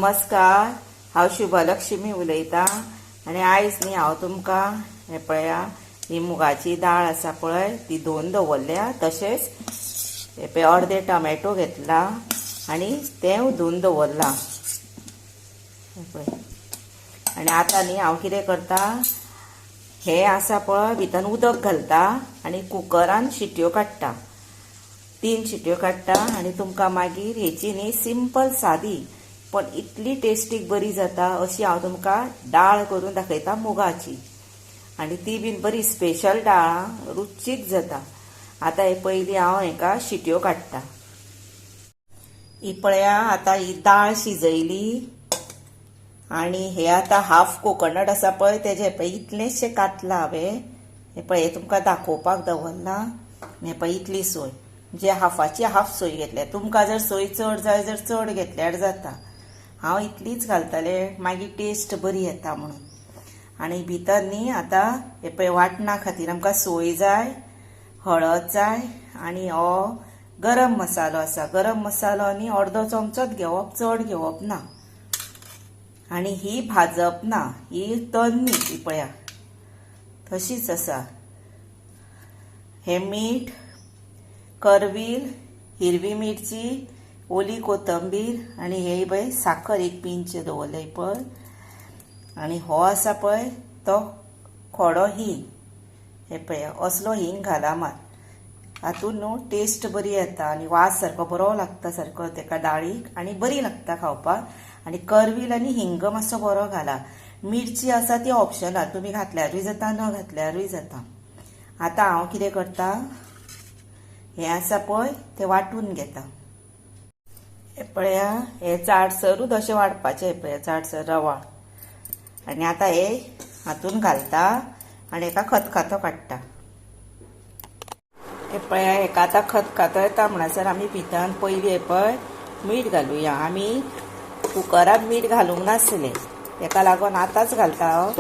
नमस्कार, हांव शुभलक्ष्मी उलयतां आनी आयज न्ही हांव तुमकां हें पळया ही मुगाची दाळ आसा पळय ती धुवन दवरल्या. तशेंच हे पळय अर्दे टोमॅटो घेतला आनी तें धुवन दवरलां हें पळय. आनी आतां न्ही हांव कितें करता, हें आसा पळय भितर उदक घालता आनी कुकरान शिट्यो काडटा, 3 शिट्यो काडटा आनी तुमकां मागीर हेची न्ही सिंपल सादी पण इतली टेस्टीक बरी जाता अशी हांव तुमकां डाळ करून दाखयता मुगाची. आनी ती बीन बरी स्पेशल डाळ रुचीक जाता. आतां हे पयलीं हांव हेका शिट्यो काडटा. ही पळया आतां ही दाळ शिजयली आनी हे आतां हाफ कोकोनट आसा पळय तेजें पळय इतलेंशें कातलां हांवें, हें पळय तुमकां दाखोवपाक दवरलां. हें पळय इतली सोय, म्हणजे हाफाची हाफ सोय घेतल्या. तुमकां जर सोय चड जाय जर चड घेतल्यार जाता, हांव इतलीच घालतलें मागीर टेस्ट बरी येता म्हणून. आनी भितर न्ही आतां हे पळय वांटणा खातीर आमकां सोय जाय, हळद जाय आनी हो गरम मसालो आसा. गरम मसालो आनी अर्दो चमचोच घेवप, चड घेवप ना. आनी ही भाजप ना, ही तन्नी ही पळया तशीच आसा. हे मीठ, करवील, हिरवी मिरची, ओली कोथंबीर आनी हे पळय साखर एक पिंच दवरलें पळय. आनी हो आसा पळय तो खोडो हिंग, हे पळय असलो हिंग घाला मात, हातून न्हू टेस्ट बरी येता आनी वास सारको बरो लागता सारको तेका डाळीक आनी बरी लागता खावपाक. आनी करवील आनी हिंग मातसो बरो घाला. मिरची आसा ती ऑप्शनल, तुमी घातल्यारूय जाता न घातल्यारूय जाता. आतां हांव कितें करता, हें आसा पळय तें वांटून घेता. हे पळया हे जाडसरूच अशें वांटपाचें, हे पळया जाडसर रवाळ. आनी आतां हे हातून घालता आनी हेका खतखतो काडटा. हे पळया हेका आतां खतखतो येता म्हणसर आमी भितर पयलीं हे पळय मीठ घालुया. आमी कुकरान मीठ घालूंक नासलें, तेका लागून आतांच घालता हांव.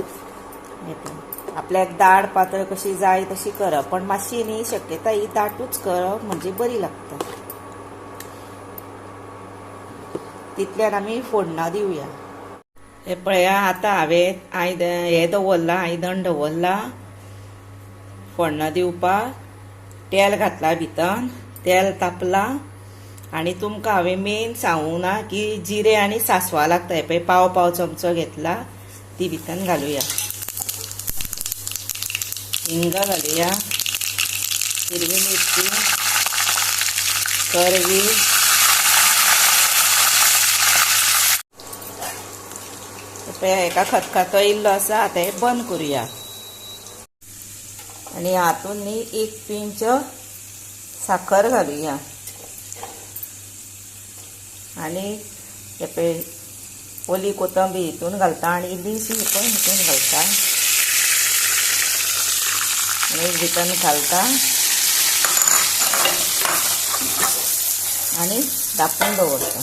हे पळय आपल्याक दाळ पातळ कशी जाय तशी करप, पण मातशी न्ही शक्यता ही दाटूच करप म्हणजे बरी लागता. तितल्यान आमी फोडणां दिवया. हे पळया आतां हांवें हें दवरलां, आयदन दवरलां फोडणां दिवपाक. तेल घातलां भितर, तेल तापलां आनी तुमकां हांवें मेन सांगूंक ना की जिरे आनी सासवां लागता. हे पळय पाव पाव चमचो घेतला, ती भितर घालुया. हिंग घालुया, हिरवी मिरची, करवी, पळया हेका खतखतो इल्लो आसा. आतां हें बंद करुया आनी हातून न्ही एक पिंच साखर घालुया आनी हे पळय ओली कोथंबीर हितून घालता आनी इल्लीशी पळय हितून घालता आनी भितर घालता आनी धांपून दवरता.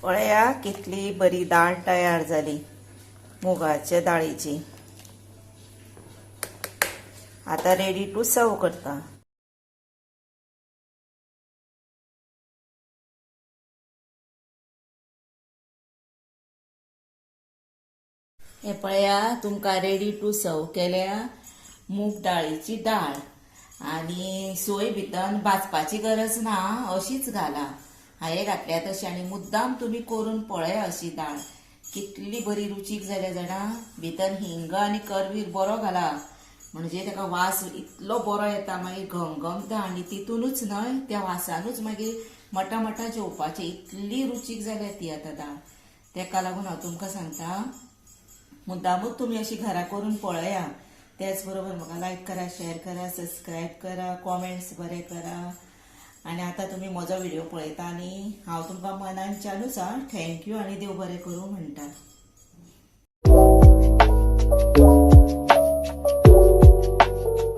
पळया कितली बरी दाळ तयार जाली मुगाच्या दाळीची. आतां रेडी टू सर्व करता. हे पळया तुमकां रेडी टू सर्व केल्या मूग डाळीची डाळ. आनी सोय भितर भाजपाची गरज ना, अशीच घाला हांवें घातल्या तशी. आनी मुद्दाम तुमी करून पळया अशी डाळ कितली बरी रुचीक जाल्या जाणा. भितर हिंग आनी करवीर बरो घाला म्हणजे तेका वास इतलो बरो येता, मागीर घमघमता आनी तितूनच न्हय त्या वासानूच मागीर मटा मटा जेवपाचें, इतली रुचीक जाल्या ती आतां डाळ. तेका लागून हांव तुमकां सांगता मुद्दामूच तुमी अशी घरा करून पळया. त्याच बरोबर म्हाका लायक करा, शेअर करा, सबस्क्रायब करा, कॉमेंट्स बरे करा. आनी आतां तुमी म्हजो व्हिडिओ पळयता आनी हांव तुमकां मनानच्यानूच थँक्यू आनी देव बरें करूं म्हणटा.